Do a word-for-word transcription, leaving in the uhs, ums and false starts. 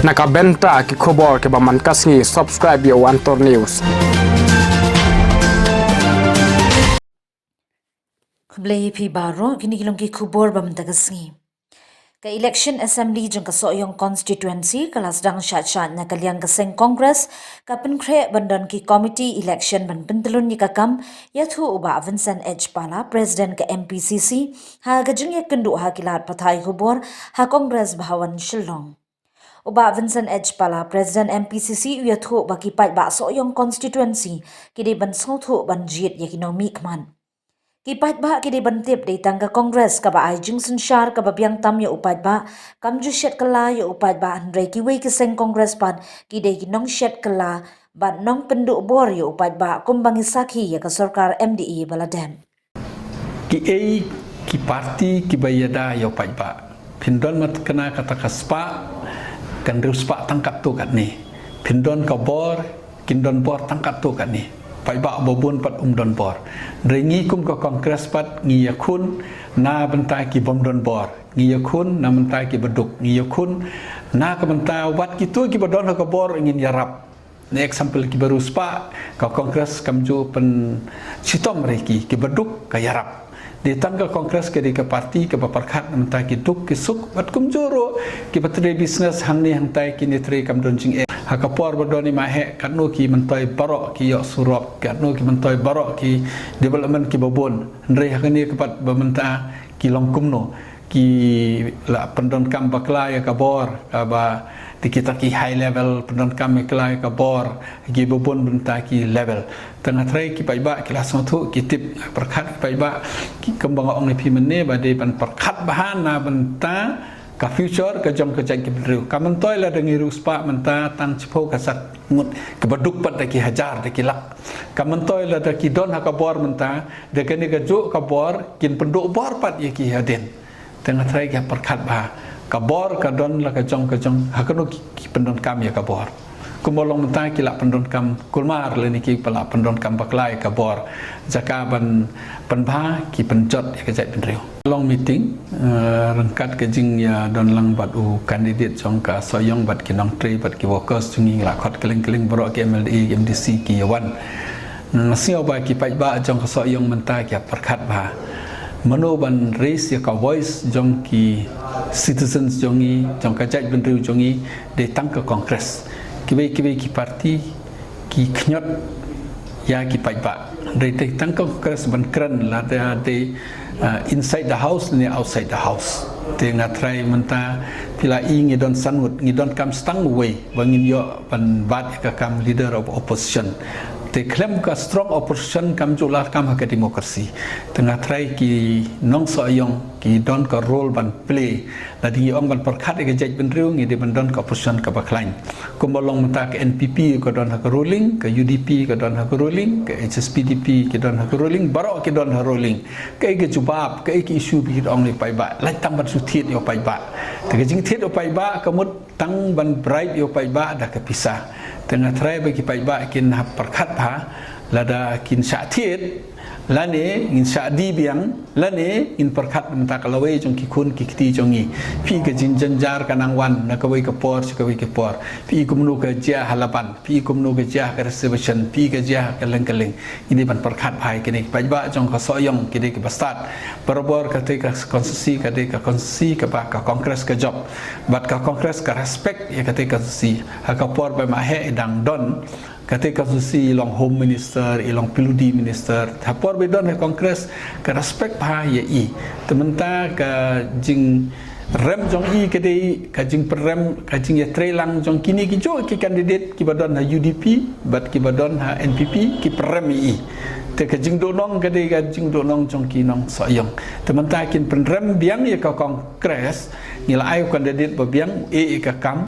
Na ka bynta ki khubor kiba man ka sngi, subscribe ïa u Antor News. Khublei phi baroh, kine ki long ki khubor ba mynta ka sngi. Ka election assembly jong ka Sohiong constituency ka la sdang shait shait na ka liang ka seng Congress, ka pynkhreh ban don ki committee election ban pyntlun ïa ka kam, ïathuh u Bah Vincent H Pala, President ka M P C C, ha ka jingïakynduh ha ki lad pathai khubor ha Congress Bhawan Shillong. U Bah Vincent H Pala, President M P C C, u ïathuh ba ki paidbah Sohiong constituency ki dei ban sngewthuh ban jied ïa ki nongmihkhmat. Ki paidbah ki dei ban tip, dei tang ka Congress kaba ai jingsynshar kaba biang tam ïa u paidbah, kam ju shet kylla ïa u paidbah, hynrei kiwei ki seng Congress pat ki dei ki nongshet kylla bad nongpynduh bor ïa u paidbah, kumba ngi sakhi ïa ka sorkar M D A ba la dep. Kiei ki parti kiba ïada ïa u paidbah? Phin don mat kane kata ka spah, kan riewspah tang katto katne. Phin don ka bor, kin don bor tang katto katne. Paidbah ba bun pat um don bor. Hynrei ngi kum ka Congress pat ngi ïakhun na bynta ki bym don bor. Ngi ïakhun na bynta kiba duk. Ngi ïakhun na ka bynta wat kito kiba don ha ka bor ngin ïarap. Na example kiba riewspah, ka Congress kam ju pynshitom re ki, kiba duk ka ïarap. Dei tang ka Congress ka dei ka parti kaba pyrkhat na bynta ki duk ki suk, bad kumjuh ruh kiba trei business hangne hangtai, kine trei kam don jingeh. Ha ka por ba don i Maheh, katno ki myntoi baroh ki ïoh surok, katno ki myntoi baroh ki development kiba bun. Hynrei ha kane ka pat ba mynta ki long kumno? Ki la pyndonkam bakla ïa ka bor, kaba dei kita ki high level, pyndonkam bakla ïa ka bor kiba bun bynta ki level. Te nga thrang ki paidbah ki la sngewthuh, ki tip, pyrkhat ki paidbah, ki kumba nga ong ïa phi mynne ba dei ban pyrkhat bha na bynta ka future ka jong ka jaitbynriew. Ka myntoi lada ngi riewspah mynta tang shiphew ka san ngut, kiba duk pat da ki hajar da ki lak. Ka myntoi lada ki don ha ka bor mynta, da kane kajuh ka bor kin pynduh bor pat ïa ki hadien. Te nga thrang ki pyrkhat bha. Ka bor ka don la ka jong ka jong, ha kano ki, ki pyndonkam ïa ka bor. Kumba long mynta ki la pyndonkam kulmar lane kiba la pyndonkam bakla ïa ka bor. Jaka ban pynbha, ki pynjot ïa ka jaitbynriew. Long meeting, eh, ryngkat ka jingïadon lang bad u candidate jong ka Sohiong bad ki nongtrei bad ki workers jong ngi, la khot kylleng kylleng baroh ki M L A, M D C ki ïawan. Nga sngew ba ki paidbah jong ka Sohiong mynta ki pyrkhat bha. Mano ban raise ïa ka voice jong ki citizens jong ngi, jong ka jaitbynriew jong ngi, dei tang ka Congress. Kiwei kiwei ki parti ki khñiot ïa ki paidbah. Dei tang ka Congress ban kren lada dei, uh, inside the house ne outside the house. Te nga thrang mynta phi la i ngi don san ngut, ngi donkam tang uwei ba ngin ïoh ban bat ïa ka kam leader of opposition. Te khlem ka strong opposition kam ju lah kam ha ka democracy. Te nga thrang ki nong Sohiong ki don ka role ban play. Lada ngi ong ban pyrkhat ïa ka jaitbynriew, ngi dei ban don ka opposition kaba khlaiñ. Kumba long mynta ka N P P ka don ha ka ruling, ka U D P ka don ha ka ruling, ka H S P D P ka don ha ka ruling, baroh ki don ha ruling. Kaei ka jubab, kaei ka issue ba ki ong ïa u paidbah? Lait tang ban shu thied ïa u paidbah. Te ka jingthied ïa u paidbah ka mut tang ban bribe ïa u paidbah da ka pisa. Te nga thrang ba ki paidbah kin hap pyrkhat bha, lada kin shah thied, lane ngin shah die biang, lane ngin pyrkhat mynta ka lawei jong ki khun ki kti jong ngi. Phi, ka jingjynjar ka nang wan na kawei ka por sha kawei ka por. Phi, kumno ka jia ha Laban, phi, kumno ka jia ha ka reservation, phi, ka jia ha kylleng kylleng. Ngi dei ban pyrkhat bha ïa kine. Paidbah jong ka Sohiong ki dei kiba stad. Barabor kata ka constituency ka dei ka constituency kaba ka Congress ka jop. Bad ka Congress ka respect ïa kata ka constituency. Ha ka por ba Maheh i dang don, kata ka constituency i long Home Minister, i long P W D Minister. Ha por ba i don ha Congress ka respect bha ïa i. Te mynta ka jingrem jong i ka dei ka jingpynrem, ka jingïatreilang jong kine kijuh ki candidate kiba don ha U D P bad kiba don ha N P P, ki pynrem ïa i. Te ka jingduhnong ka dei ka jingduhnong jong ki nong Sohiong. Te mynta kin pynrem biang ïa ka Congress, ngi la ai u candidate ba biang, eh, ïa ka kam.